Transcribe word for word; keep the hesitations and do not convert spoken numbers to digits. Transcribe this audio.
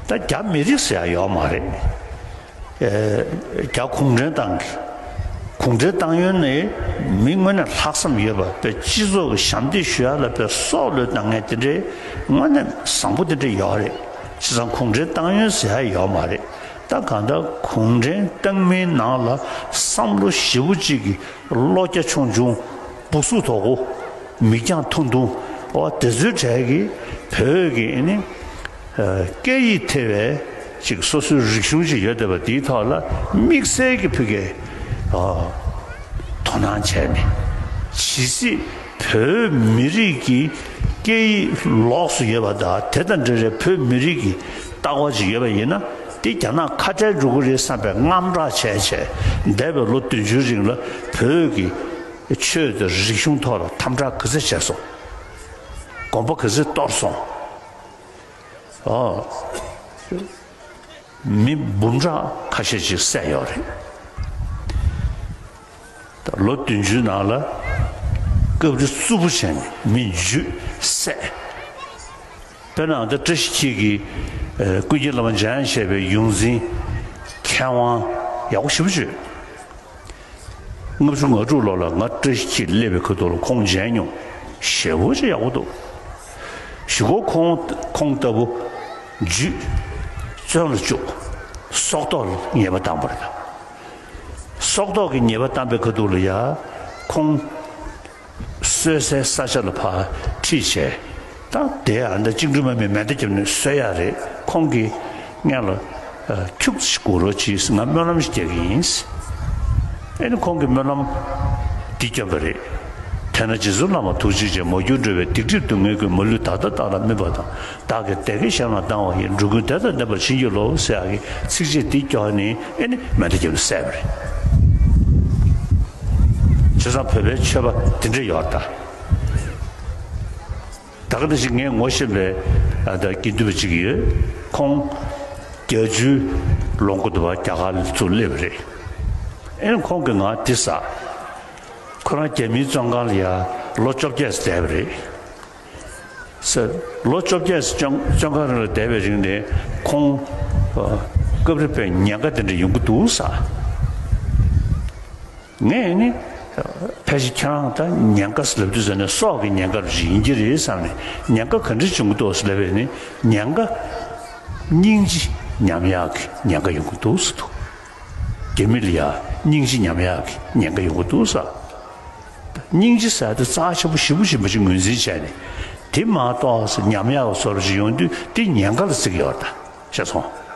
ད་རྒྱ་མི་རིགས་ཟེར་ཡ་ཡོད་མ་རེད། ཨེ། རྒྱ་གུང་ཁྲན་ཏང་གི། གུང་ཁྲན་ཏང་ཡོན་ནི་མི་དངོས་གནས་ལྷག་བསམ་ཡོད་པ་དཔེ་སྤྱི་ཚོགས་ཀྱི་ཞབས་འདེགས་ཞུ་ཡ་ལ་དཔེ་སྲོག་བློས་བཏང་མཁན་དེ་འདྲའི་དངོས་གནས་བཟང་པོ་དེ་འདྲ་ཡོད་རེད། བྱས་ཙང་གུང་ཁྲན་ཏང་ཡོན་ཟེར་ཡ་ཡོད་མ་རེད། ད་གང་ལྟར་གུང་ཁྲན་ཏང་མིའི་ནང་ལ་བསམ་བློ་ཞེ་པོ་ཅིག་གི་བློ་རྒྱ་ཆུང་ཆུང་། སྦུ་སུག་དོག་པོ། མིག་རྒྱང་ཐུང་ཐུང་། འོ་དེ་ཚོའི་གྲས་ཀྱིས་བོད་ཀྱི་ཨ་ནི་ཨ་སྐད་ཡིག་ཐེ་བའི་ཅིག་སོ་སོའི་རིག་གཞུང་ཅིག་ཡོད་བསྡད་པ་འདིའི་ཐོག་ལ་དམིགས་བསལ་གྱི་ཕ་གིའི་ཨ་དོ་སྣང་བྱས་ནས། ཇི་སྲིད་བོད་མི་རིགས་ཀྱི་སྐད་ཡིག་ལོགས་སུ་ཡོད་པ་དང་། དེ་དང་འབྲེལ་བའི་བོད་མི་རིགས་ཀྱི་ལྟ་བ་ཅིག་ཡོད་པ་ཡིན་ན། དེ་རྒྱ་ནག་ཁ་བྲལ་འགྲོ་གི་རེད་བསམ་པའི་དངངས་སྐྲག་བྱས་བྱས། འདས་པའི་ལོ་བདུན་ཅུའི་རིང་ལ་བོད་ཀྱི་ཆོས་དང་རིག་གཞུང་ཐོག་ལ་དམ་དྲག་ག་ཚོད་བྱས་སོང་། གོམ་པ་ག་ཚོད་གཏོར་སོང་། ཨོ། མི་འབུམ་ཕྲག་ཁ་ཤས་ཅིག་བསད་ཡོད་རེད། ད་ལོ་བདུན་ཅུའི་ནང་ལ་སྐབས་རེ་རྩུབ་པོ་བྱས་ནས་མི་འཇུས་བསད། དཔེར་ན་ད་བཀྲ་ཤིས་འཁྱིལ་གྱིས་ཨ་ཀུན་མཁྱེན་བླ་མ་འཇམ་དབྱངས་བཞད་པའི་ཡོངས་འཛིན་མཁས་དབང་ཡག་པོ་ཞེ་པོ་ཅིག། ལྔ་བཅུ་ང་དྲུག་ལོ་ལ་ང་བཀྲ་ཤིས་འཁྱིལ་སླེབས་པའི་ཁ་ཐུག་ལ་ཁོང་མཇལ་མྱོང་། ཞེ་པོ་ཅིག་ཡག་པོ་འདུག། གཞུག་གུ་ཁོང་ཁོང་ལྟ་བུ་འཇུས། བཙོན་ལ་བཅུག། སྲོག་ཐོག་ལ་ཉེས་པ་བཏང་བ་རེད། སྲོག་ཐོག་གི་ཉེས་པ་བཏང་པའི་ཁ་ཐུག་ལ་ཡ་ཁོང་གསོད་སའི་ས་ཆ་ལ་ཕར་ཁྲིད་བྱས། ད་དེ་ཨ་འདྲ་བཅིངས་འགྲོལ་དམག་མིས་མེ་མདའ་བརྒྱབ་ནས་གསོད་ཡ་རེད། ཁོང་གིས་སྔོན་ལ་ཨ་ཁྱུག་ཙམ་སྒུག་རོགས་གྱིས། ང་སྨོན་ལམ་ཞིག་རྒྱག་གི་ཡིན། ཨེ་ནི་ཁོང་གིས་སྨོན་ལམ་འདི་བརྒྱབ་པ་རེད། དེས་ན་རྗེ་བཙུན་བླ་མ་ཐུགས་རྗེ་ཆེ། མ་གྱུར་འགྲོ་བའི་སྡིག་སྒྲིབ་སྡུག་བསྔལ་ཀུན། མ་ལུས་ད་ལྟ་བདག་ལ་སྨིན་པ་དང་། བདག་གི་བདེ་དགེ་གཞན་ལ་བཏང་བ་ཡིས། འགྲོ་ཀུན་བདེ་དང་ལྡན་པར་བྱིན་གྱིས་རློབས་ཟེར་ཡག་གི་ཚིགས་བཅད་འདི་བརྒྱབ་ནས་ཨེ་ནི་མེ་མདའ་བརྒྱབ་ནས་བསད་པ་རེད། བྱས་ཙང་བོད་པའི་ཆོས་པ་དེ་འདྲ་ཡོད་རེད་ད། ད་ག་ནང་བཞིན་ངས་ངོ་ཤེས་པའི་ཨ་ད་དགེ་འདུན་པ་ཅིག་ཡོད། ཁོང་བརྒྱད་ཅུའི་ལོ་འགོ་དུ་བ་རྒྱ་གར་ལ་ཚུར་སླེབས་པ་རེད། ཨེ་ནི་ཁོང་གིས་ང་འདི་ཟེར། ཁོ་རང་རྒྱ་མིའི་བཙོན་ཁང་ལ་ཡ་ལོ་བཅོ་བརྒྱད་ཙམ་བསྡད་པ་རེད་ཟེར། ལོ་བཅོ་བརྒྱད་ཙམ་བཙོན་བཙོན་ཁང་རེ་ལ་བསྡད་པའི་རིང་ནས་ཁོང་ཨ་སྐབས་རེ་དཔེ་ཉེན་ཁ་དེ་འདྲ་ཡོང་གི་འདུག་ཟེར། ངས་ནི་ཕལ་ཆེར་ཁྱེད་རང་ད་ཉེན་ཁ་ཟེར་ལབ་དུས་ཙམ་ནས་སྲོག་གི་ཉེན་ཁ་ཞིག་ཡིན་གྱི་རེད་བསམ་ནས། ཉེན་ཁ་ག་འདྲ་བྱུང་གི་འདུག་ཟེར་ལབ་པས་ནི། ཉེན་ཁ་སྙིང་རྗེ་ཉམས་ཡག་གི་ཉེན་ཁ་ཡོང་གི་འདུག་ཟེར་འདུག། རྒྱ་མི་ལ་ཡ་སྙིང་རྗེ་ཉམས་ཡག་གི་ཉེན་ཁ་ཡོང་གི་འདུག་ཟེར། སྙིང་རྗེ་ཟེར་དེ་རྩ་ཆེན་པོ་ཞེ་པོ་ཅིག་མ་ཅིག་ངོས་འཛིན་བྱས་ནས། དེ་མ་གཏོགས་ཉམས་ཡག་བཟོ་འདྲ་ཞིག་ཡོང་དུས་དེ་ཉེན་ཁ་ལ་བརྩི་གི་ཡོད་རེད་ད། ཤེས་སོང་།